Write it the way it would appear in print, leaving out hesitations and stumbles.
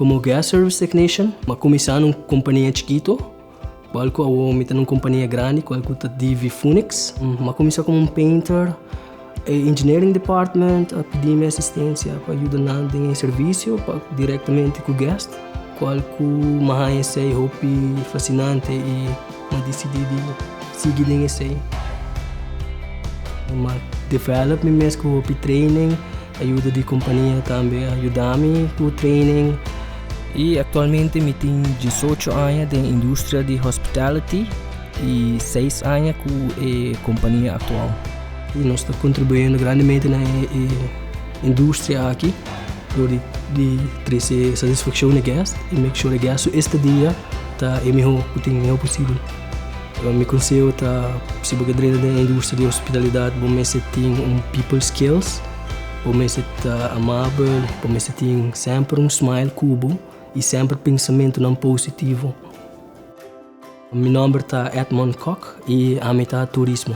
Como guest service technician, m'a cuminsa na un compania chikito, cual cu awo mi ta na un compania grandi cual cu ta DV Phoenix. M'a cuminsa como un painter, e engineering department a pidi mi asistencia pa yuda nan den e servicio pa directamente cu guest, cual cu m'a haña esey hopi fascinante y m'a dicidi di sigui den esey. M'a develop mi mes cu hopi training. Ayuda di kompania tambe a yuda mi ku training. I aktualmente mi tin 18 aña den industria di hospitality i 6 aña ku e kompania aktual. I nos ta kontribuyendo grandemente na e industria aki dor di trese satisfakshon na e guest i make sure e guest su estadia ta e mihó ku tin, mihó posibel. Mi konseho ta si bo ke drenta den e industria di hospitalidat bo mester tin un people skills, bo mester ta amabel, bo mester tin semper un smile ku bo i semper pensamentunan positivo. Mi nòmber ta Edmond Kok i ami ta turismo.